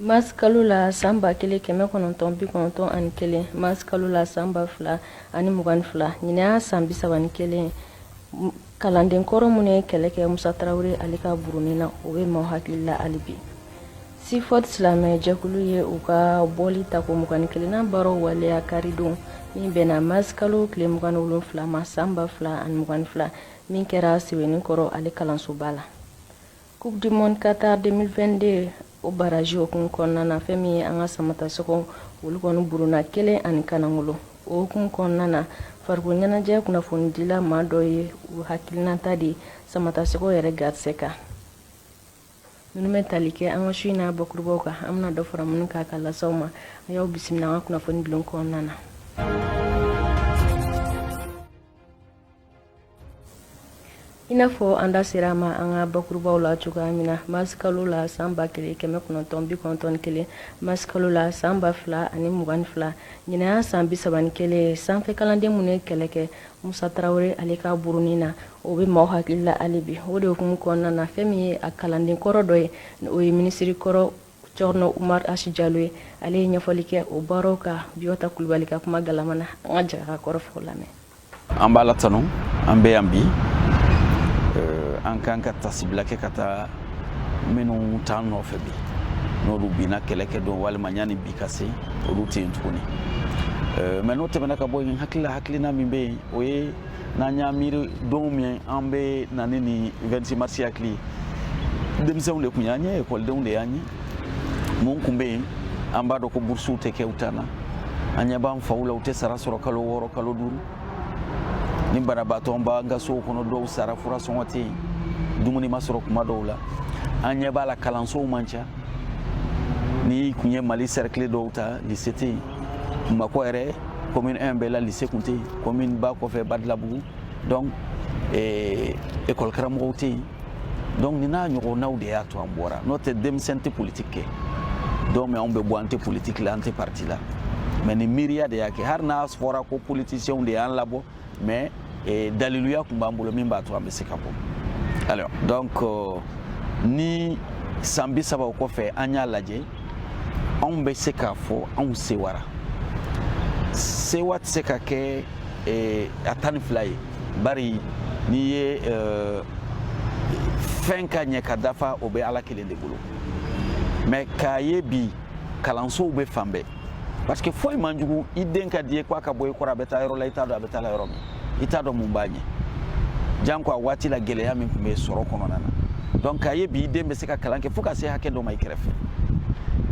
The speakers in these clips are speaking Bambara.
Mars kalo la san 1991, mars kalo la san 2022, ɲinan y'a san 31. Kalanden kɔrɔ minnu ye kɛlɛ kɛ Musa Tarawele ale ka buruni na, o bɛ maaw hakili la hali bi. CIFOD silamɛ jɛkulu ye u ka bɔli tako 21nan baaraw waleya karidon min bɛnna mars kalo tile 27 ma san 2022, min kɛra Sebenikɔrɔ ale kalansoba la. Coupe du monde Qatar 2022, o barrage hukumu kɔnɔna na, fɛn min ye an ka samatasɛgɛw, olu kɔni buruna 1 ni kanangolo. O hukumu kɔnɔna na, farikolo ɲɛnajɛ kunnafonidila maa dɔ ye u hakilinata di samatasɛgɛw yɛrɛ garisɛ kan. Ninnu bɛ tali kɛ an ka su in n'a bakurubaw kan. An bɛna dɔ fara minnu kan ka lasaw ma. A y'aw bisimila an ka kunnafoni bulon kɔnɔna na. I n'a fɔ an da sera a ma an ka bakurubaw la cogoya min na, mars kalo la san 1991, mars kalo la san 2022, ɲinan y'a san 31 ye, sanfɛ kalanden minnu ye kɛlɛ kɛ Musa Tarawele ale ka buruni na, o bɛ maaw hakili la hali bi. O de hukumu kɔnɔna na, fɛn min ye a kalanden kɔrɔ dɔ ye, o ye minisiri kɔrɔ Cɔrɔnɔ Umar H Jalo ye, ale ye ɲɛfɔli kɛ o baaraw kan Biyɔta Kulubali ka kuma galama na. An ka jɛ ka kɔrɔfɔw lamɛn. An b'Ala tanu, an bɛ yan bi. An kan ka tasibila kɛ ka taa minnu t'an nɔfɛ bi, n'olu binna kɛlɛ kɛ don walima yanni bi ka se, olu tɛ yen tuguni. Mais n'o tɛmɛna ka bɔ yen, hakili la, hakilina min bɛ yen, o ye n'an y'an miiri don min an bɛ na ni 26 mars hakili ye, denmisɛnw de tun y'an ye, ekɔlidenw de y'an ye. Mun tun bɛ yen? An b'a dɔn ko burusiw tɛ kɛ u ta na. An ɲɛ b'an faw la, u tɛ sara sɔrɔ kalo 6, kalo 5. Ni banabaatɔ b'an ka sow kɔnɔ, dɔw sara, fura sɔngɔ tɛ yen, dumuni ma sɔrɔ kuma dɔw la. An ɲɛ b'a la, kalansow man ca. N'i kun ye Mali cercle dɔw ta, lycée tɛ yen. Bamakɔ yɛrɛ, commune 1 bɛɛ la, lycée kun tɛ yen, commune ba kɔfɛ Badalabugu. Donc école karamɔgɔw tɛ yen. Donc nin n'a ɲɔgɔnnaw de y'a to an bɔra. N'o tɛ, denmisɛn tɛ politique kɛ. Donc mais anw bɛ bɔ, an tɛ politique la, an tɛ parti la, mais nin miiriya de y'a kɛ. Hali n'a fɔra ko politiciens de y'an labɔ, mais daliluya tun b'an bolo min b'a to an bɛ se ka bɔ. Alors donc ni san 30 o kɔfɛ, an y'a lajɛ, anw bɛ se k'a fɔ anw sewara. Sewa tɛ se ka kɛ a 12 ye, bari n'i ye fɛn ka ɲɛ ka dafa, o bɛ Ala kelen de bolo. Mais k'a ye bi, kalansow bɛ fan bɛɛ, parce que foyi man jugu i den ka di ye k'a ka bɔ i kɔrɔ, a bɛ taa yɔrɔ la, i t'a dɔn a bɛ taa la yɔrɔ min, i t'a dɔn mun b'a ɲɛ. Janko a waati la, gɛlɛya min tun bɛ sɔrɔ kɔnɔna na. Donc k'a ye bi, i den bɛ se ka kalan kɛ fo ka se hakɛ dɔ ma i kɛrɛfɛ,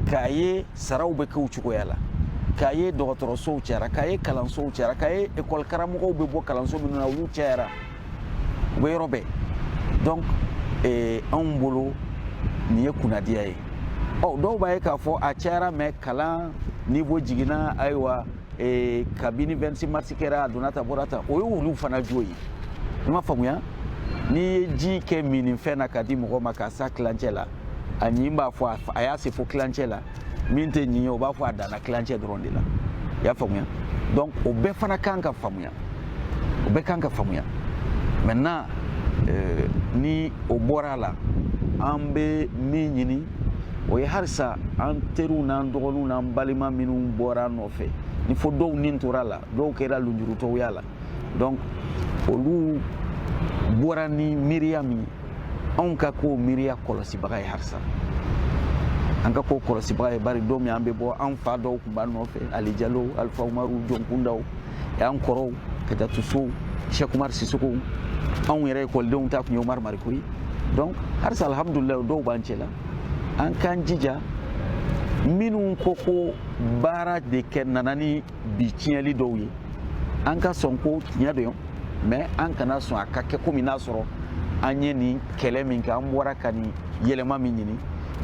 k'a ye saraw bɛ kɛ o cogoya la, k'a ye dɔgɔtɔrɔsow cayara, k'a ye kalansow cayara, k'a ye ekɔli karamɔgɔw bɛ bɔ kalanso minnu na, olu cayara, u bɛ yɔrɔ bɛɛ. Donc anw bolo, nin ye kunnadiya ye. Ɔ, dɔw b'a ye k'a fɔ a cayara, mais kalan niveau jiginna. Ayiwa, kabini 26 mars kɛra, a donna ta bɔra ta, o ye olu fana jo ye. I ma faamuya? N'i ye ji kɛ minifɛn na ka di mɔgɔ ma k'a sa kilancɛ la, a ɲin b'a fɔ a y'a se fo kilancɛ la. Min tɛ ɲin ye, o b'a fɔ a danna kilancɛ dɔrɔn de la. I y'a faamuya? Donc o bɛɛ fana kan ka faamuya, o bɛɛ kan ka faamuya. Maintenant ni o bɔra a la, an bɛ min ɲini, o ye halisa an teriw n'an dɔgɔninw n'an balima minnu bɔra an nɔfɛ, ni fo dɔw nin tora la, dɔw kɛra lujuratɔw y'a la. Donc olu bɔra ni miiriya min ye, anw ka k'o miiriya kɔlɔsibaga ye, halisa an ka k'o kɔlɔsibaga ye. Bari don min an bɛ bɔ, an fa dɔw tun b'an nɔfɛ, Ali Jalo, Alifa Umaru, Jɔnkundaw, an kɔrɔw, Kajatu Sow, Cheikh Umar Sisoko, anw yɛrɛ ekɔlidenw ta tun ye Umar Mariko ye. Donc halisa, alhamdulilayi, dɔw b'an cɛ la. An k'an jija, minnu ko ko baara de kɛ nana ni bi tiɲɛli dɔw ye, an ka sɔn ko tiɲɛ don, mais an kana sɔn a ka kɛ komi n'a sɔrɔ an ye nin kɛlɛ min kɛ, an bɔra ka nin yɛlɛma min ɲini,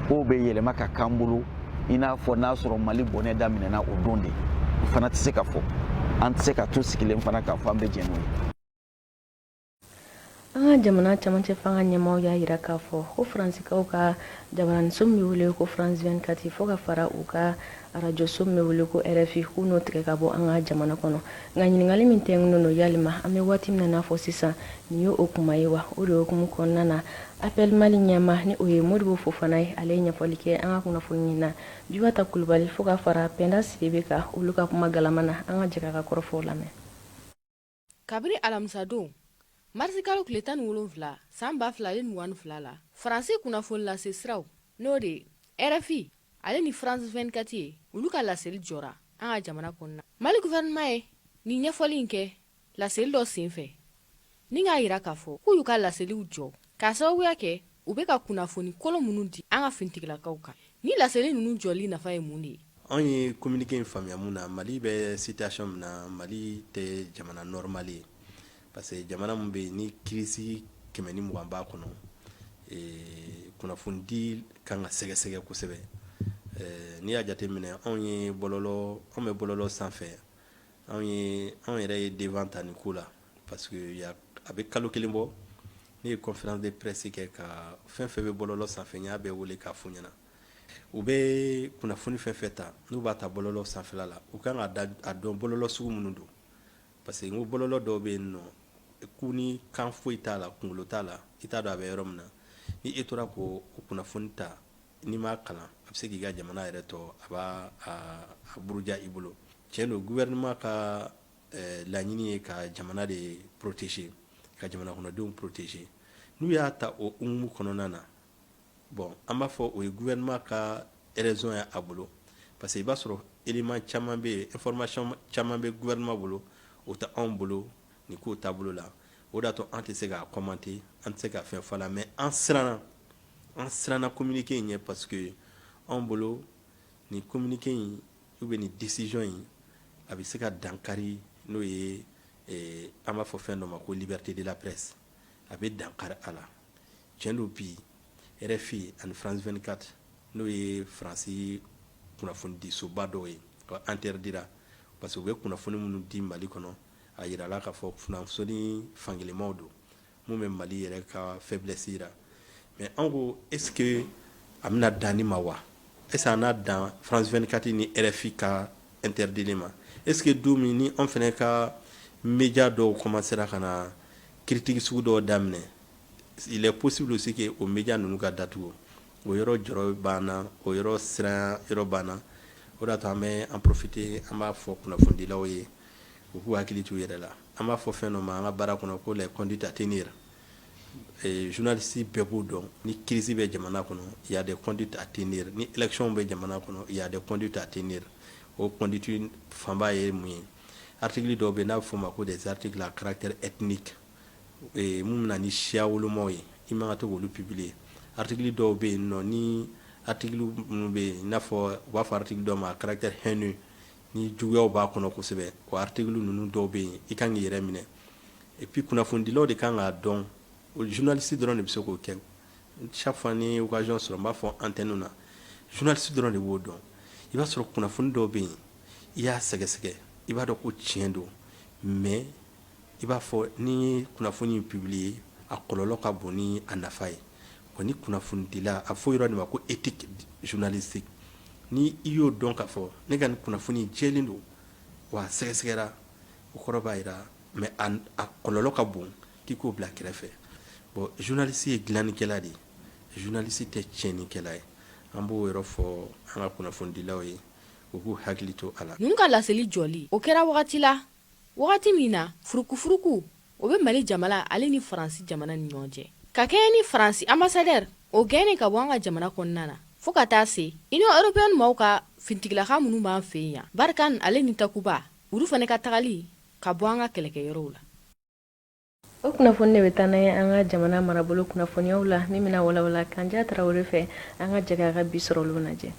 k'o bɛ yɛlɛma ka k'an bolo i n'a fɔ n'a sɔrɔ Mali bɔnɛ daminɛna o don de. O fana tɛ se ka fɔ. An tɛ se ka to sigilen fana k'a fɔ an bɛ jɛn n'o ye. An ka jamana camancɛ fanga ɲɛmaaw y'a jira k'a fɔ ko Faransikaw ka jabaraninso min bɛ wele ko France 24 fo ka fara u ka arajoso min bɛ wele ko RFI k'u n'o tigɛ ka bɔ an ka jamana kɔnɔ. Nka ɲininkali min tɛnkunnen don yalima an bɛ waati min na n'a fɔ sisan nin ye o kuma ye wa? O de hukumu kɔnɔna na APL Mali ɲɛmaa ni o ye Modibo Fofana ye, ale ye ɲɛfɔli kɛ an ka kunnafoni na Jubata Kulubali fo ka fara Pɛnda Sidibe kan olu ka kuma galama na. An ka jɛ k'a ka kɔrɔfɔw lamɛn. Kabini alamisadon marisikalo tile 17 san 2022 la, Faransi kunnafoni lase siraw n'o de ye RFI ale ni France 24 ye, olu ka laseli jɔra an ka jamana kɔnɔna. Mali gouvernement ye nin ɲɛfɔli in kɛ laseli dɔ senfɛ ni k'a jira k'a fɔ k'u y'u ka laseliw jɔ k'a sababuya kɛ u bɛ ka kunnafoni kolon minnu di an ka finitigilakaw kan. Ni laseli ninnu jɔli nafa ye mun de ye? Anw ye communiqué in faamuya mun na, Mali bɛ situation min na, Mali tɛ jamana normal ye parce que jamana min bɛ yen ni crise 120 b'a kɔnɔ, kunnafonidi kan ka sɛgɛsɛgɛ kosɛbɛ. N'i y'a jateminɛ, anw ye bɔlɔlɔ, anw bɛ bɔlɔlɔ sanfɛ, anw ye anw yɛrɛ ye devant ta nin ko la parce que a bɛ kalo kelen bɔ, ne ye conférence de presse kɛ ka fɛn fɛn bɛ bɔlɔlɔ sanfɛ, n y'a bɛɛ wele k'a f'u ɲɛna. U bɛ kunnafoni fɛn fɛn ta, n'u b'a ta bɔlɔlɔ sanfɛla la, u kan ka a dɔn bɔlɔlɔ sugu minnu don, parce que n ko bɔlɔlɔ dɔw bɛ yen nɔ, ku ni kan foyi t'a la, kunkolo t'a la, i t'a dɔn a bɛ yɔrɔ min na. Ni e tora k'o kunnafoni ta, n'i m'a kalan, a bɛ se k'i ka jamana yɛrɛ tɔ, a b'a a buruja i bolo. Tiɲɛ don, gouvernement ka laɲini ye ka jamana de protéger, ka jamana kɔnɔdenw protéger. N'u y'a ta o hukumu kɔnɔna na, bon, an b'a fɔ o ye gouvernement ka raison ye a bolo, parce que i b'a sɔrɔ élément caman bɛ yen, information caman bɛ gouvernement bolo, o tɛ anw bolo nin ko taabolo la. O de y'a to an tɛ se k'a commenter, an tɛ se ka fɛn fɔ a la, mais an siranna, an siranna communiqué in ɲɛ, parce que anw bolo nin communiqué in ou bien nin décision in, a bɛ se ka dankari, n'o ye an b'a fɔ fɛn dɔ ma ko liberté de la presse, a bɛ dankari a la. Tiɲɛ don, bi RFI ani France 24, n'o ye Faransi kunnafonidisoba dɔw ye, interdira parce que u bɛ kunnafoni minnu di Mali kɔnɔ, a yirala k'a fɔ kunnafoni fankelenmaw don mun bɛ Mali yɛrɛ ka faiblesse yira. Mais an ko, est ce que a bɛna dan nin ma wa? Est ce que a n'a dan France 24 ni RFI ka interdit ma? Est ce que don min ni an fana ka média dɔw commencera ka na critique sugu dɔw daminɛ, il est possible aussi que o média ninnu ka datugu? O yɔrɔ jɔrɔ b'an na, o yɔrɔ siran yɔrɔ b'an na. O de y'a to an bɛ an profiter, an b'a fɔ kunnafonidilaw ye, u k'u hakili t'u yɛrɛ la. An b'a fɔ fɛn dɔ ma an ka baara kɔnɔ ko les conduites à tenir. Journaliste bɛɛ b'o dɔn, ni crise bɛ jamana kɔnɔ, il y a des conduites à tenir. Ni élection bɛ jamana kɔnɔ, il y a des conduites à tenir. O conduite fanba ye mun ye? Article dɔw bɛ yen n'a bɛ f'o ma ko des articles à caractère ethnique, mun bɛ na ni siya wolomaw ye, i man ka to k'olu publier. Article dɔw bɛ yen nɔ, ni article minnu bɛ yen, i n'a fɔ u b'a fɔ article dɔw ma à caractère haineux, ni juguyaw b'a kɔnɔ kosɛbɛ, o article ninnu dɔw bɛ yen, i kan k'i yɛrɛ minɛ. Et puis kunnafonidilaw de kan k'a dɔn, o journaliste dɔrɔn de bɛ se k'o kɛ. Chaque fois ni occasion sɔrɔ, n b'a fɔ antenne na, journaliste dɔrɔn de b'o dɔn. I b'a sɔrɔ kunnafoni dɔw bɛ yen, i y'a sɛgɛsɛgɛ, i b'a dɔn ko tiɲɛ don, mais i b'a fɔ ni kunnafoni in publier, a kɔlɔlɔ ka bon ni a nafa ye. Wa ni kunnafonidila, a fɔ yɔrɔ de ma ko éthique journalistique, ni i y'o dɔn k'a fɔ ne ka nin kunnafoni jɛlen don wa a sɛgɛsɛgɛra, o kɔrɔ b'a jira, mais a kɔlɔlɔ ka bon, k'i k'o bila kɛrɛfɛ. Bon, journaliste ye dilannikɛla de ye, journaliste tɛ tiɲɛnikɛla ye. An b'o yɔrɔ fɔ an ka kunnafonidilaw ye, u k'u hakili to a la. Ninnu ka laseli jɔli, o kɛra wagati la, wagati min na furukufuruku o bɛ Mali jamana ale ni Faransi jamana ni ɲɔgɔn cɛ, ka kɛɲɛ ni Faransi ambassadeur o gɛnnen ka bɔ an ka jamana kɔnɔna na, fo ka taa se Union européenne maaw ka finitigilaka minnu b'an fɛ yan, Barkhane ale ni Takuba, olu fana ka tagali ka bɔ an ka kɛlɛkɛyɔrɔw la. O kunnafoni de bɛ taa n'a ye an ka jamana marabolo kunnafoniyaw la, min bɛna walawala Kanja Tarawele fɛ. An ka jɛ k'a ka bi sɔrɔlenw lajɛ.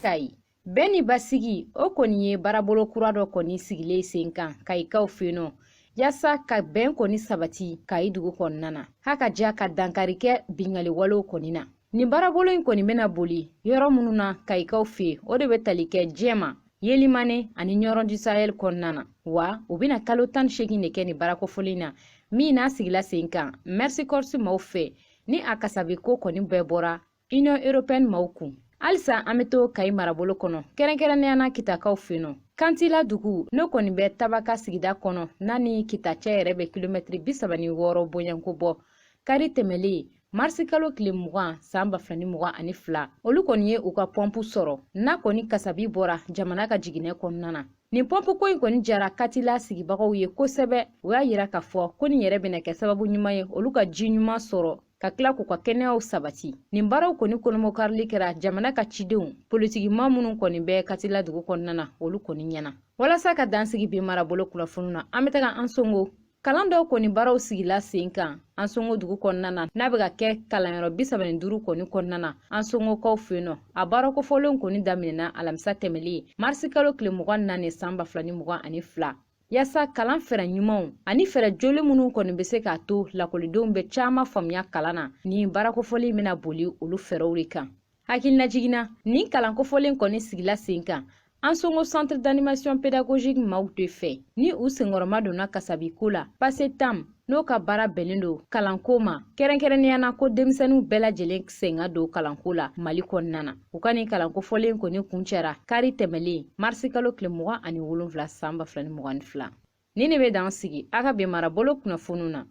Kayi, bɛn ni basigi, o kɔni ye baarabolo kura dɔ kɔni sigilen sen kan Kayikaw fɛ yen nɔ, yaasa ka bɛn kɔni sabati Kayi dugu kɔnɔna na, ha ka ja ka dankari kɛ bingali walew kɔni na. Nin baarabolo in kɔni bɛna boli yɔrɔ minnu na Kayikaw fɛ yen, o de bɛ tali kɛ Jɛma. Yelimane ani Ɲɔrɔn du Sahel kɔnɔna na. Wa u bɛna kalo 18 de kɛ nin baara kofɔlen na min n'a sigila sen kan Mercy Corps maaw fɛ, ni a kasabi ko kɔni bɛɛ bɔra Union européenne maaw kun. Halisa an bɛ to Kayi marabolo kɔnɔ, kɛrɛnkɛrɛnnenya na Kitakaw fɛ nɔ. Kantila dugu n'o kɔni bɛ Tabaka sigida kɔnɔ, n'a ni Kita cɛ yɛrɛ bɛ kilomɛtiri 36 bɔɲɔgɔnko bɔ, kari tɛmɛlen marisi kalo tile 20 san 2022, olu kɔni ye u ka pɔnpu sɔrɔ n'a kɔni kasabi bɔra jamana ka jiginɛ kɔnɔna na. Nin pɔnpu ko in kɔni jara Katila sigibagaw ye kosɛbɛ. U y'a yira k'a fɔ ko nin yɛrɛ bɛna kɛ sababu ɲuman ye olu ka ji ɲuman sɔrɔ ka tila k'u ka kɛnɛyaw sabati. Nin baaraw kɔni kɔnɔmɔkarili kɛra jamana ka cidenw politikimaa minnu kɔni bɛ Katila dugu kɔnɔna na, olu kɔni ɲɛna. Walasa ka dan sigi bi marabolo kunnafoniw na, an bɛ taga Ansongo. Kalan dɔw kɔni baaraw sigila sen kan Ansongo dugu kɔnɔna na, n'a bɛ ka kɛ kalanyɔrɔ 35 kɔni kɔnɔna na Ansongokaw fɛ yen nɔ. A baara kofɔlenw kɔni daminɛna alamisa tɛmɛlen marisi kalo tile 24 san 2022, yaasa kalan fɛɛrɛ ɲumanw ani fɛɛrɛ joli minnu kɔni bɛ se k'a to lakɔlidenw bɛ caman faamuya kalan na. Nin baara kofɔlen bɛna boli olu fɛɛrɛw de kan. Hakililajigin na, nin kalan kofɔlen kɔni sigila sen kan Ansongo Centre d'animation pédagogique maaw de fɛ, ni u senkɔrɔma donna kasabi ko la PACETAM, n'o ka baara bɛnnen don kalanko ma, kɛrɛnkɛrɛnnenya na ko denmisɛnninw bɛɛ lajɛlen sen ka don kalanko la Mali kɔnɔna na. U ka nin kalanko fɔlen kɔni kuncɛra kari tɛmɛlen marisi kalo tile 27 san 2022. Nin de bɛ dan sigi a ka bi marabolo kunnafoniw na.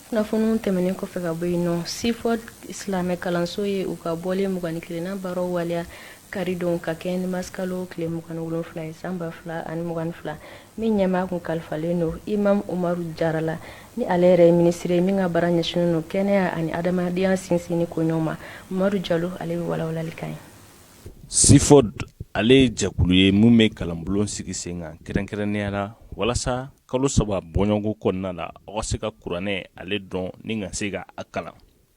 Kunnafoniw tɛmɛnen kɔfɛ ka bɔ yen nɔ, CIFOD silamɛ kalanso ye u ka bɔlen 21nan baaraw waleya karidon ka kɛ ni marisikalo tile 27 ye san 2022, min ɲɛmaa kun kalifalen don Imam Umaru Jara la, ni ale yɛrɛ ye minisiri ye min ka baara ɲɛsinnen don kɛnɛya ani adamadenya sinsinni koɲɛw ma. Umaru Jalo, ale bɛ walawalali k'an ye. CIFOD, ale ye jɛkulu ye min bɛ kalanbulon sigi sen kan kɛrɛnkɛrɛnnenya la walasa kalo 3 bɔɲɔgɔnko kɔnɔna la, aw ka se ka kuranɛ ale dɔn ni ka se ka a kalan.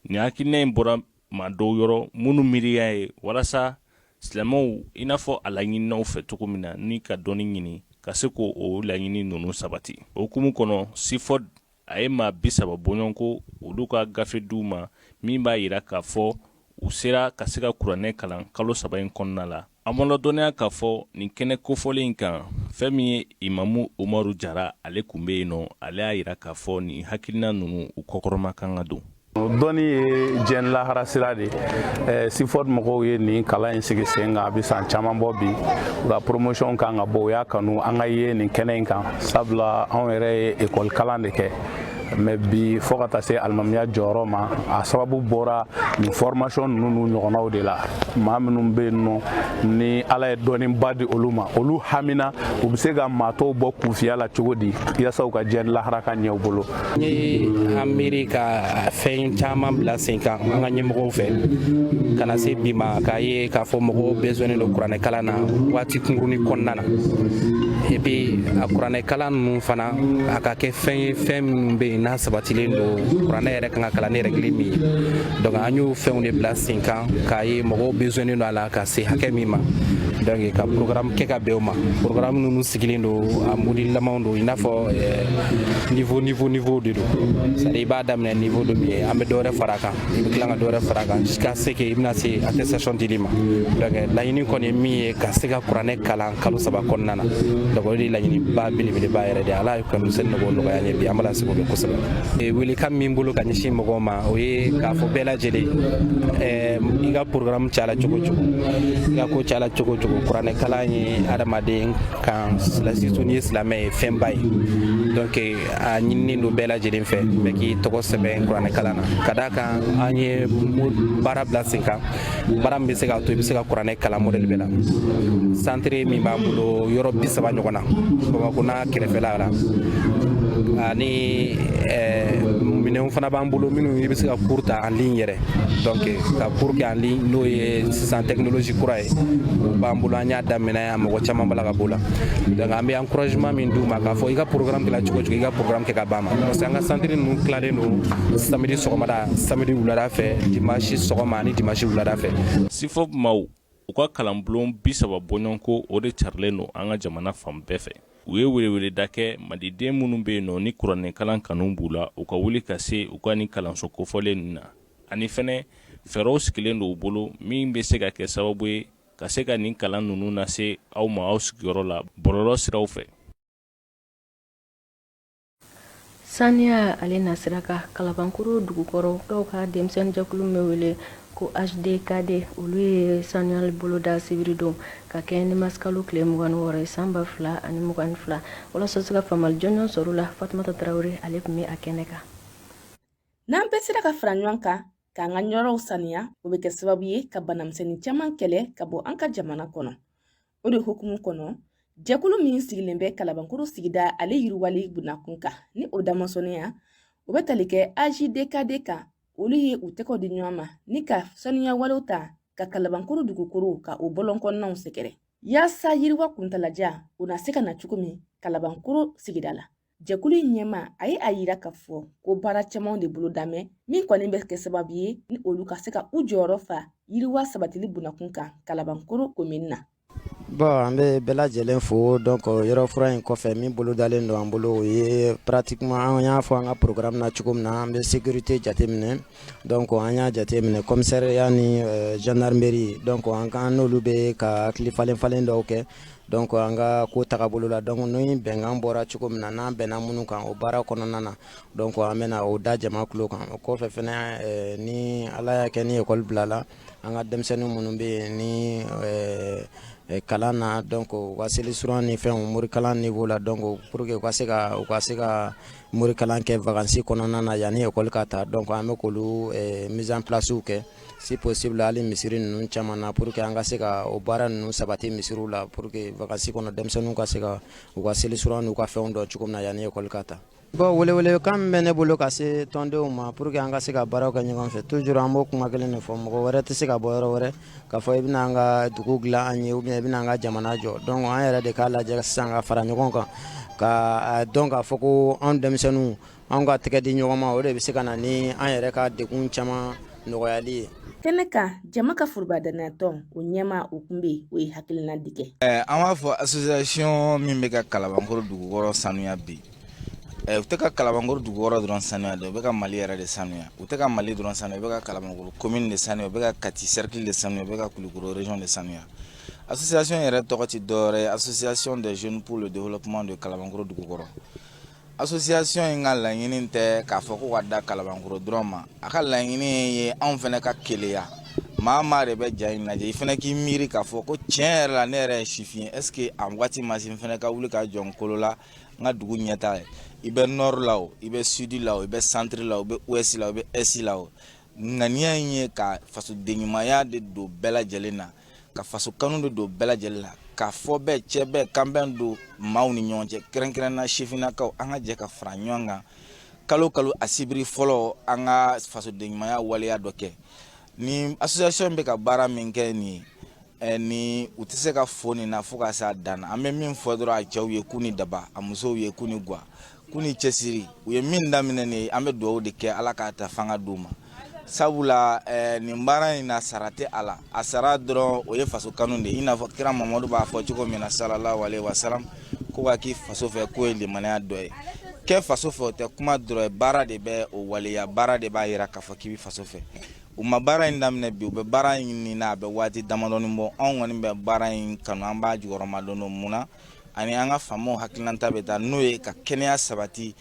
Nin hakilina in bɔra maa dɔw yɔrɔ minnu miiriya ye walasa silamɛw, i n'a fɔ a laɲininaw fɛ cogo min na, ni ka dɔnni ɲini ka se k'o laɲini ninnu sabati. O hukumu kɔnɔ, CIFOD a ye maa 30 bɔɲɔgɔnko, olu ka gafe d'u ma min b'a jira k'a fɔ u sera ka se ka kuranɛ kalan kalo 3 in kɔnɔna la. An b'aw ladɔnniya k'a fɔ nin kɛnɛ kofɔlen in kan, fɛn min ye Imamu Umaru Jara, ale tun bɛ yen nɔ. Ale y'a jira k'a fɔ nin hakilina ninnu u kɔkɔrɔma kan ka don. Dɔnni ye diɲɛ lahara sira de ye. CIFOD mɔgɔw ye nin kalan in sigi sen kan, a bɛ san caman bɔ bi. U ka promotion kan ka bɔ, u y'a kanu an ka ye nin kɛnɛ in kan, sabula anw yɛrɛ ye ekɔli kalan de kɛ, mais bi fo ka taa se alimamiya jɔyɔrɔ ma, a sababu bɔra nin formation ninnu n'u ɲɔgɔnnaw de la. Maa minnu bɛ yen nɔ ni Ala ye dɔnniba di olu ma, olu hamina u bɛ se ka maa tɔw bɔ kunfiya la cogo di, yaasa u ka diɲɛ lahara ka ɲɛ u bolo. N ye an miiri ka fɛn caman bila sen kan an ka ɲɛmɔgɔw fɛ ka na se bi ma, k'a ye k'a fɔ mɔgɔw besoin don kuranɛ kalan na waati kunkurunin kɔnɔna na. Et puis a kuranɛ kalan ninnu fana, a ka kɛ fɛn ye, fɛn minnu bɛ yen n'a sabatilen don, kuranɛ yɛrɛ kan ka kalan ni règle min ye. Donc an y'o fɛnw de bila sen kan k'a ye mɔgɔw besoin don a la ka se hakɛ min ma. Donc ka programme kɛ ka bɛn o ma. Programme ninnu sigilen don, a modulelamaw don, i n'a fɔ niveau niveau niveau de don. C'est à dire i b'a daminɛ niveau dɔ min ye, an bɛ dɔ wɛrɛ fara a kan, i bɛ tila ka dɔ wɛrɛ fara a kan jusqu'à ce que i bɛna se attestation dili ma. Donc laɲini kɔni ye min ye, ka se ka kuranɛ kalan kalo 3 kɔnɔna na. Donc o de ye laɲiniba belebeleba yɛrɛ de ye. Ala ye kanu seli nɔgɔ nɔgɔya an ye bi, an b'a la sigi o kɛ kosɛbɛ. Welekan min bolo ka ɲɛsin mɔgɔw ma, o ye k'a fɔ bɛɛ lajɛlen, i ka programme cayala cogo cogo, i ka ko cayala cogo cogo, kuranɛ kalan ye adamaden kan, surtout n'i ye silamɛ ye, fɛnba ye. Donc a ɲininen don bɛɛ lajɛlen fɛ, bɛɛ k'i tɔgɔ sɛbɛn kuranɛ kalan na, ka d'a kan an ye baara bila sen kan, baara min bɛ se k'a to i bɛ se ka kuranɛ kalan modèle bɛɛ la. Centre min b'an bolo, yɔrɔ 30 ɲɔgɔn na Bamakɔ n'a kɛrɛfɛla la, ani minɛnw fana b'an bolo minnu i bɛ se ka cours ta en ligne yɛrɛ. Donc ka cours kɛ en ligne, n'o ye sisan technologie kura ye, o b'an bolo. An y'a daminɛ, a mɔgɔ caman b'a la ka b'o la. Donc an bɛ encouragement min d'u ma, k'a fɔ i ka programme kɛla cogo cogo, i ka programme kɛ ka ban ma, parce que an ka centre ninnu tilalen don samedi sɔgɔmada, samedi wulada fɛ, dimanche sɔgɔma ani dimanche wulada fɛ. CIFOD maaw, u ka kalanbulon 30 bɔɲɔgɔnko, o de carilen don an ka jamana fan bɛɛ fɛ. U ye weleweleda kɛ maliden minnu bɛ yen nɔ ni kuranɛ kalan kanu b'u la, u ka wuli ka se u ka ni kalanso kofɔlen ninnu na. Ani fɛnɛ Fɛɛrɛw sigilen don u bolo min bɛ se ka kɛ sababu ye ka se ka nin kalan ninnu lase aw ma aw sigiyɔrɔ la bɔlɔlɔ siraw fɛ. Saniya ale nasira kan Kalabankoro dugukɔrɔkaw ka denmisɛnninjɛkulu min bɛ wele ko HDKD, olu ye sanuyali boloda sibiridon ka kɛ ni marisikalo tile 26 ye san 2022. Walasa se ka faamuyali jɔnjɔn sɔrɔ u la, Fatumata Tarawele ale tun bɛ a kɛnɛ kan. N'an bɛɛ sera ka fara ɲɔgɔn kan k'an ka yɔrɔw saniya, o bɛ kɛ sababu ye ka banamisɛnnin caman kɛlɛ ka bɔ an ka jamana kɔnɔ. O de hukumu kɔnɔ, jɛkulu min sigilen bɛ Kalabankoro sigida ale yiriwali bunakun kan ni o damasɔnniya, o bɛ tali kɛ AJDKD kan. Olu ye u tɛgɛw di ɲɔgɔn ma ni ka saniya walew ta ka Kalabankoro dugukolo ka o bɔlɔn kɔnɔnaw sɛgɛrɛ, yaasa yiriwa kuntalajan o na se ka na cogo min Kalabankoro sigida la. Jɛkulu in ɲɛmaa a ye a yira k'a fɔ ko baara camanw de bolodamɛ min kɔni bɛ kɛ sababu ye ni olu ka se ka u jɔyɔrɔ fa yiriwa sabatili bunakun kan Kalabankoro komini na. Bon, an bɛ bɛɛ lajɛlen fo. Donc yɔrɔ furan in kɔfɛ, min bolodalen don an bolo, o ye pratiquement an y'a fɔ an ka programme na cogo min na, an bɛ sécurité jateminɛ. Donc an y'a jateminɛ commissariat ni gendarmerie, donc an kan n'olu bɛ ka hakili falen falen dɔw kɛ. Donc an ka ko tagabolo la, donc ni bɛnkan bɔra cogo min na, n'an bɛnna minnu kan o baara kɔnɔna na, donc an bɛna o da jama tulo kan. O kɔfɛ fɛnɛ, ni Ala y'a kɛ ni école bilala, an ka denmisɛnnin minnu bɛ yen ni kalan na, donc u ka seli suran ni fɛnw, morikalan niveau la, donc pour que u ka se ka morikalan kɛ vacances kɔnɔna na yanni école ka ta, donc an bɛ k'olu mise en place kɛ, si possible hali misiri ninnu caman na, pour que an ka se ka o baara ninnu sabati misiriw la, pour que vacances kɔnɔ denmisɛnninw ka se ka u ka seli suran n'u ka fɛnw dɔn cogo min na yanni école ka ta. Bon, welewelekan min bɛ ne bolo ka se tɔndenw ma pour que an ka se ka baaraw kɛ ɲɔgɔn fɛ, toujours an b'o kuma kelen de fɔ: mɔgɔ wɛrɛ tɛ se ka bɔ yɔrɔ wɛrɛ k'a fɔ i bɛna an ka dugu dilan an ye ou bien i bɛna an ka jamana jɔ. Donc an yɛrɛ de k'a lajɛ sisan ka fara ɲɔgɔn kan, ka dɔn k'a fɔ ko anw denmisɛnninw, anw ka tɛgɛ di ɲɔgɔn ma, o de bɛ se ka na ni an yɛrɛ ka degun caman nɔgɔyali ye. Kɛnɛ kan, jama ka foroba danayatɔn o ɲɛmaa, o kun bɛ yen, o ye hakilina di kɛ. An b'a fɔ association min bɛ ka Kalabankoro dugukɔrɔ sanuya bi, u tɛ ka Kalabankoro dugukɔrɔ dɔrɔn sanuya dɛ, u bɛ ka Mali yɛrɛ de sanuya. U tɛ ka Mali dɔrɔn sanuya, u bɛ ka Kalabankoro commune de sanuya, u bɛ ka Kati cercle de sanuya, u bɛ ka Kulukoro région de sanuya. Association yɛrɛ tɔgɔ tɛ dɔwɛrɛ ye Association des jeunes pour le développement de Kalabankoro dugukɔrɔ. Association in ka laɲini tɛ k'a fɔ ko ka da Kalabankoro dɔrɔn ma. A ka laɲini ye anw fana ka keleya. Maa maa de bɛ ja in lajɛ, i fana k'i miiri k'a fɔ ko tiɲɛ yɛrɛ la, ne yɛrɛ ye sifin ye, est ce que a waati ma se n fana ka wuli ka jɔ n kolo la n ka dugu ɲɛtaa ye? I bɛ nord la o, i bɛ sud la o, i bɛ centre la o, i bɛ ouest la o, i bɛ est la o, ŋaniya in ye ka fasodenɲumanya de don bɛɛ lajɛlen na, ka faso kanu de don bɛɛ lajɛlen na, ka fɔ bɛɛ cɛ bɛɛ kanbɛn don maaw ni ɲɔgɔn cɛ, kɛrɛnkɛrɛnna sifinnakaw. An ka jɛ ka fara ɲɔgɔn kan kalo kalo a sibiri fɔlɔ, an ka fasodenɲumanya waleya dɔ kɛ. Ni association bɛ ka baara min kɛ nin ye, ni u tɛ se ka fo nin na fo ka s'a dan na. An bɛ min fɔ dɔrɔn, a cɛw ye k'u ni daba, a musow ye k'u ni guwa, k'u ni cɛsiri. U ye min daminɛ nin ye, an bɛ dugawu de kɛ, Ala k'a ta fanga d'u ma, sabula nin baara in na, sara tɛ a la. A sara dɔrɔn, o ye faso kanu de ye, i n'a fɔ kira Mamadu b'a fɔ cogo min na, sallallahu alaihi wasallam, ko ka k'i faso fɛ, k'o ye limaniya dɔ ye. Kɛ faso fɛ, o tɛ kuma dɔrɔn ye, baara de bɛ o waleya, baara de b'a yira k'a fɔ k'i bɛ faso fɛ. U ma baara in daminɛ bi, u bɛ baara in nin na a bɛ waati damadɔni bɔ. Anw kɔni bɛ baara in kanu, an b'a jukɔrɔma don mun na, ani an ka faamaw hakilinata bɛ taa n'o ye ka kɛnɛya sabati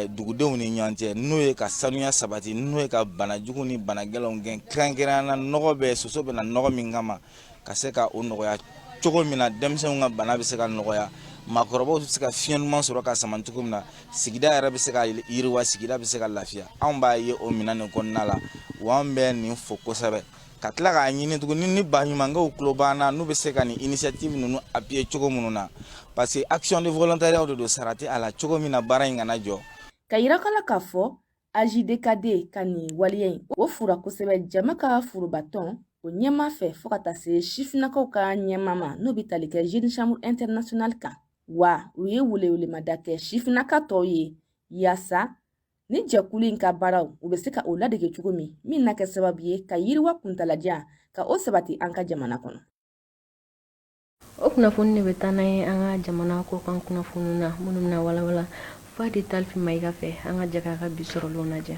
dugudenw ni ɲɔgɔn cɛ, n'o ye ka sanuya sabati, n'o ye ka banajugu ni banagɛlɛnw gɛn, kɛrɛnkɛrɛnnenya la nɔgɔ bɛ soso bɛ na nɔgɔ min kama, ka se ka o nɔgɔya cogo min na, denmisɛnw ka bana bɛ se ka nɔgɔya, maakɔrɔbaw bɛ se ka fiɲɛ ɲuman sɔrɔ ka sama cogo min na, sigida yɛrɛ bɛ se ka yiriwa, sigida bɛ se ka lafiya. Anw b'a ye o minɛn nin kɔnɔna la wa. An bɛ nin fo kosɛbɛ, ka tila k'a ɲini tuguni ni baɲumankɛw tulo b'an na, n'u bɛ se ka nin initiative ninnu appuyer cogo minnu na, parce que action de volontariat de don, sara tɛ a la, cogo min na baara in kana jɔ. Ka yira kala k'a fɔ AJDKD ka nin waleya in, o fura kosɛbɛ jama ka forobatɔn o ɲɛmaa fɛ, fo ka taa se sifinnakaw ka ɲɛmaa ma, n'o bɛ tali kɛ Jeune Chambre Internationale kan. Wa u ye welewelemada kɛ sifinnaka tɔw ye, yaasa ni jɛkulu in ka baaraw, u bɛ se ka o ladege cogo min, min na kɛ sababu ye ka yiriwa kuntalajan ka o sabati an ka jamana kɔnɔ. O kunnafoni de bɛ taa n'an ye an ka jamana kɔkan kunnafoniw na, minnu bɛna walawala Fadi Talifi Mayiga fɛ. An ka jɛ k'a ka bi sɔrɔlenw lajɛ.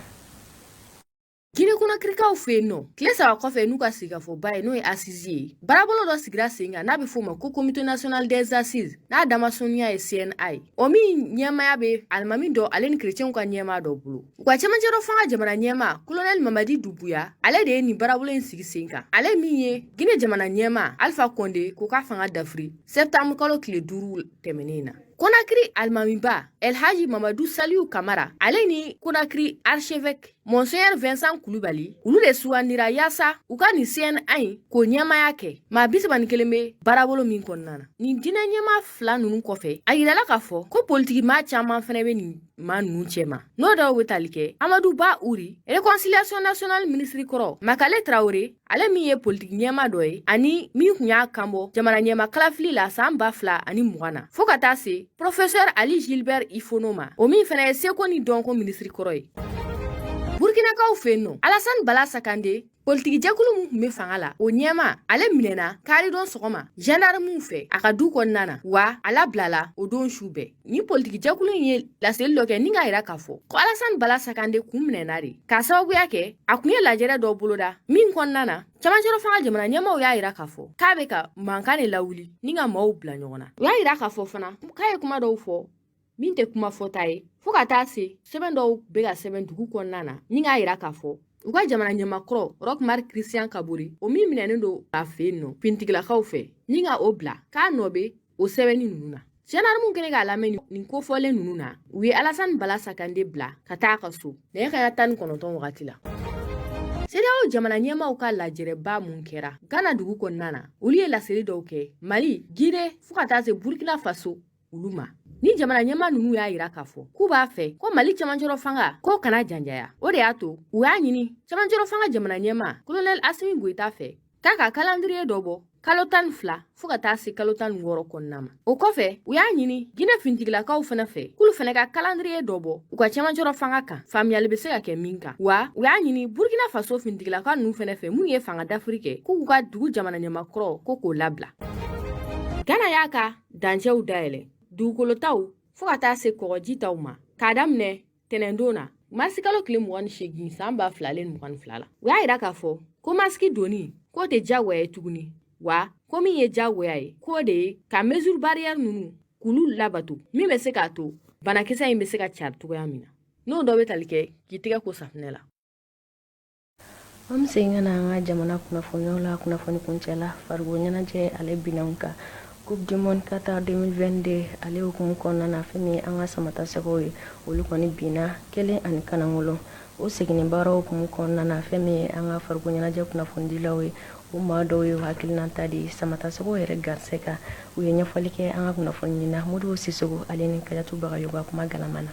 Guinée Conakry. Ginekaw fɛ yen nɔ, tile 3 kɔfɛ n'u ka sigikafɔba ye, n'o ye assises ye, baarabolo dɔ sigira sen kan n'a bɛ f'o ma ko Comité national des assises, n'a damasɔniya ye CNA ye, o min ɲɛmaaya bɛ alimami dɔ ale ni kerecɛnw ka ɲɛmaa dɔ bolo. U ka cɛmancɛrɔ fanga jamana ɲɛmaa Kolonɛli Mamadi Dubuya, ale de ye nin baarabolo in sigi sen kan, ale min ye Gine jamana ɲɛmaa Alpha Konde ko k'a fanga dafiri sɛptanburu kalo tile 5 tɛmɛnen na. Konakiri alimamiba Elhaji Mamadu Saliu Kamara, ale ni Konakiri archevêque Monseigneur Vincent Kulubali, olu de sugandira yaasa u ka nin CNA in k'o ɲɛmaaya kɛ. Maa 31 bɛ baarabolo min kɔnɔna na, nin diinɛ ɲɛmaa fila ninnu kɔfɛ, a yirala k'a fɔ ko politiki maa caman fɛnɛ bɛ nin maa ninnu cɛma, n'o dɔw bɛ tali kɛ Amadu Ba Uri, Réconciliation nationale minisiri kɔrɔ, Makale Traore, ale min ye politiki ɲɛmaa dɔ ye ani min kun y'a kanbɔ jamana ɲɛmaa kalafili la san 2020 na, fɔɔ ka taa se Professeur Ali Gilbert Ifono ma, o min fɛnɛ ye seko ni dɔnko minisiri kɔrɔ ye. Burkinakaw fɛ yen nɔ, Alassane Bala Sakande, politikijɛkulu min tun bɛ fanga la, o ɲɛmaa, ale minɛna karidon sɔgɔma gendarmew fɛ a ka du kɔnɔna na, wa a labilala o don su bɛɛ. Nin politikijɛkulu in ye laseli dɔ kɛ ni k'a yira k'a fɔ ko Alassane Bala Sakande kun minɛna de k'a sababuya kɛ a kun ye lajɛrɛ dɔ boloda min kɔnɔna na camancɛrɔ fanga jamana ɲɛmaaw y'a yira k'a fɔ k'a bɛ ka mankan de lawuli ni ka maaw bila ɲɔgɔn na. U y'a yira k'a fɔ fana k'a ye kuma dɔw fɔ min tɛ kuma fɔta ye, fo ka taa se sɛbɛn dɔw bɛ ka sɛbɛn dugu kɔnɔna na ni k'a yira k'a fɔ u ka jamana ɲɛmakɔrɔ Roch Marc Christian Kabore, o min minɛnen don a fɛ yen nɔ finitigilakaw fɛ, ni ka o bila k'a nɔ bɛ o sɛbɛnni ninnu na. Gendarmew kɛlen k'a lamɛn nin kofɔlen ninnu na, u ye Alassane Bala Sakande bila ka taa a ka so nɛgɛ kanɲɛ 19 wagati la. CEDEAO jamana ɲɛmaaw ka lajɛrɛba mun kɛra Ghana dugu kɔnɔna na, olu ye laseli dɔw kɛ Mali, Guinée, fo ka taa se Burkina Faso olu ma. Ni jamana ɲɛmaa ninnu y'a yira k'a fɔ k'u b'a fɛ ko Mali cɛmancɛrɔ fanga k'o kana janjaya. O de y'a to u y'a ɲini cɛmancɛrɔ fanga jamana ɲɛmaa Kolonɛli Asimi Goyita fɛ k'a ka calendrier dɔ bɔ kalo 12 fo ka taa se kalo 16 kɔnɔna ma. O kɔfɛ, u y'a ɲini Gine fintigilakaw fana fɛ k'olu fana ka calendrier dɔ bɔ u ka cɛmancɛrɔ fanga kan, faamuyali bɛ se ka kɛ min kan. Wa u y'a ɲini Burkina Faso fintigilaka ninnu fana fɛ minnu ye fanga dafiri kɛ, k'u ka dugu jamana ɲɛmakɔrɔ ko k'o labila. Ghana y'a ka dancɛw dayɛlɛ dugukolotaw fo ka taa se kɔgɔji taw ma k'a daminɛ tɛnɛndon na, marisikalo tile 28 san 2022 la. U y'a yira k'a fɔ ko masiki donni k'o tɛ diyagoya ye tuguni, wa ko min ye diyagoya ye, k'o de ye ka mesure barrière ninnu k'olu labato, min bɛ se k'a to banakisɛ in bɛ se ka cari cogoya min na, n'o dɔ bɛ tali kɛ k'i tɛgɛ ko safunɛ la. An bɛ segin ka na an ka jamana kunnafoniyaw la. Kunnafoni kuncɛ la, farikolo ɲɛnajɛ ale binanw kan, Coupe du monde Qatar 2022 ale hukumu kɔnɔna na, fɛn min ye an ka samatasɛgɛw ye, olu kɔni binna 1-0. O seginni baaraw hukumu kɔnɔna na, fɛn min ye an ka farikolo ɲɛnajɛ kunnafonidilaw ye, o maa dɔw ye hakilinata di samatasɛgɛw yɛrɛ garisɛ kan. U ye ɲɛfɔli kɛ an ka kunnafoni ɲinina Modibo Sisoko ale ni Kajatu Bagayogo ka kuma galama na.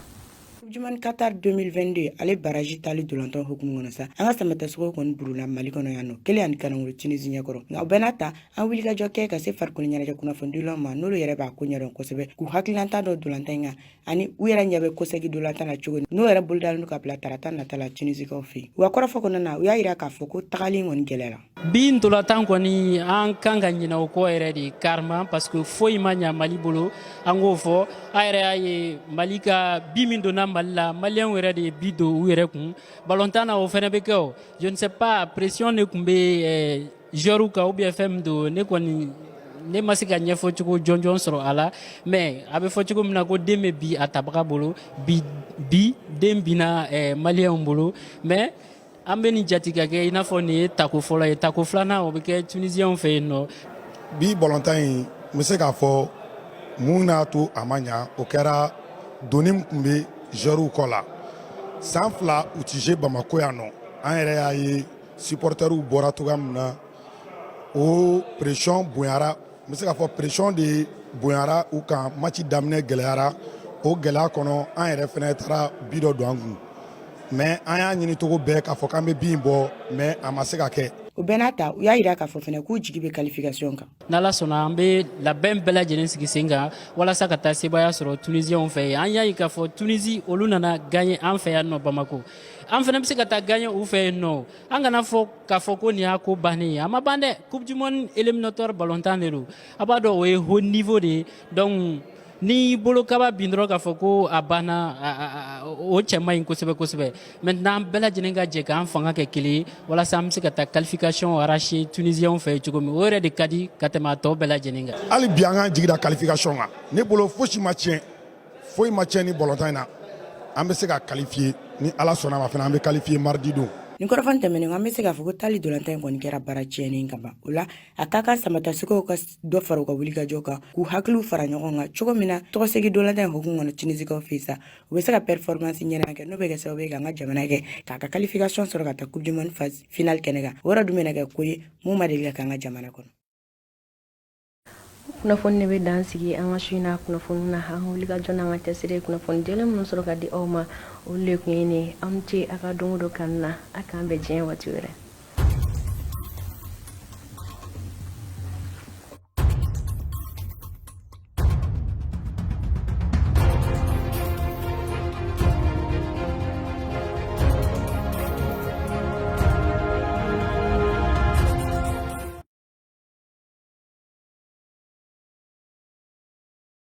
Coupe du monde Qatar 2022 ale barrage tali dolantan hukumu kɔnɔ sa, an ka samatasɛgɛw kɔni burula Mali kɔnɔ yan nɔ 1-0 Tunisie ɲɛkɔrɔ. Nka o bɛɛ n'a ta, an wulikajɔ kɛ ka se farikolo ɲɛnajɛ kunnafonidilaw ma, n'olu yɛrɛ b'a ko ɲɛdɔn kosɛbɛ, k'u hakilinata dɔ dolantan in kan ani u yɛrɛ ɲɛ bɛ kɔsegi dolantan na cogo n'o yɛrɛ bolodalen don ka bila tarata nata la Tunisikaw fɛ yen. U ka kɔrɔfɔ kɔnɔna na, u y'a yira k'a fɔ ko tagali kɔni gɛlɛyara. Bi ntolatan kɔni, an kan ka ɲinɛ o kɔ yɛrɛ de carrément, parce que foyi ma ɲa Mali bolo. An k'o fɔ, a yɛrɛ y'a ye Mali ka bi min donna Mali la, maliyɛnw yɛrɛ de ye bi don u yɛrɛ kun balontan na. O fɛnɛ bɛ kɛ o, je ne sais pas, pression de tun bɛ joueur kan ou bien fɛn min don. Ne kɔni, ne ma se ka ɲɛfɔ cogo jɔnjɔn sɔrɔ a la, mais a bɛ fɔ cogo min na ko den bɛ bi a tabaga bolo. Bi bi den binna maliyɛnw bolo, mais an bɛ nin jate ka kɛ i n'a fɔ nin ye tako fɔlɔ ye. Tako filanan, o bɛ kɛ tunisiyɛnw fɛ yen nɔ. Bi balontan in, n bɛ se k'a fɔ mun y'a to a ma ɲa, o kɛra doni min tun bɛ joueurs kɔ la. San 2 u ti jouer Bamako yan nɔ. An yɛrɛ y'a ye supporters bɔra cogoya min na, o pression bonyara. N bɛ se k'a fɔ pression de bonyara u kan. Match daminɛ gɛlɛyara. O gɛlɛya kɔnɔ, an yɛrɛ fɛnɛ taara bi dɔ don an kun, mais an y'a ɲini cogo bɛɛ k'a fɔ k'an bɛ bin bɔ, mais a ma se ka kɛ. O bɛɛ n'a ta, u y'a yira k'a fɔ fɛnɛ k'u jigi bɛ qualification kan. N'Ala sɔnna, an bɛ labɛn bɛɛ lajɛlen sigi sen kan walasa ka taa sebaaya sɔrɔ tunisiyɛnw fɛ yen. An y'a ye k'a fɔ Tunisi, olu nana gagner an fɛ yan nɔ Bamako. An fana bɛ se ka taa gagner u fɛ yen nɔ. An kana fɔ k'a fɔ ko nin y'a ko bannen ye. A ma ban dɛ. Coupe du monde éliminatoire balontan de don, a b'a dɔn, o ye haut niveau de ye. Donc Ni bolo kaba bin dɔrɔn k'a fɔ ko a banna, o cɛ man ɲi kosɛbɛ kosɛbɛ. Maintenant, an bɛɛ lajɛlen ka jɛ k'an fanga kɛ kelen ye walasa an bɛ se ka taa qualification arracher Tunisiens fɛ cogo min, o yɛrɛ de ka di ka tɛmɛ a tɔ bɛɛ lajɛlen kan. Hali bi an k'an jigi da qualification kan. Ne bolo, fosi ma tiɲɛ, foyi ma tiɲɛ ni balontan in na. An bɛ se ka qualifier ni Ala sɔnna ma fana, an bɛ qualifier mardi don. Nin kɔrɔfɔ tɛmɛnen, an bɛ se k'a fɔ ko taali dolantan in kɔni kɛra baara tiɲɛnen ka ban. O la, a ka kan samatasɛgɛw ka dɔ fara u ka wulikajɔ kan, k'u hakiliw fara ɲɔgɔn kan cogo min na tɔgɔsegin dolantan in hukumu kɔnɔ Tunisikaw fɛ sa, u bɛ se ka performance ɲɛnama kɛ, n'o bɛ kɛ sababu ye k'an ka jamana kɛ k'a ka qualification sɔrɔ ka taa Coupe du monde phase finale kɛnɛ kan. O yɛrɛ dun bɛna kɛ ko ye mun ma deli ka kɛ an ka jamana kɔnɔ. Kunnafoni de bɛ dan sigi an ka su in na kunnafoni na. An ka wulikajɔ n'an ka cɛsiri, kunnafoni jɛlen minnu sɔrɔ ka di aw ma, olu de tun ye nin. Aw ni ce a ka don o don kanu na. A k'an bɛn diɲɛ waati wɛrɛ.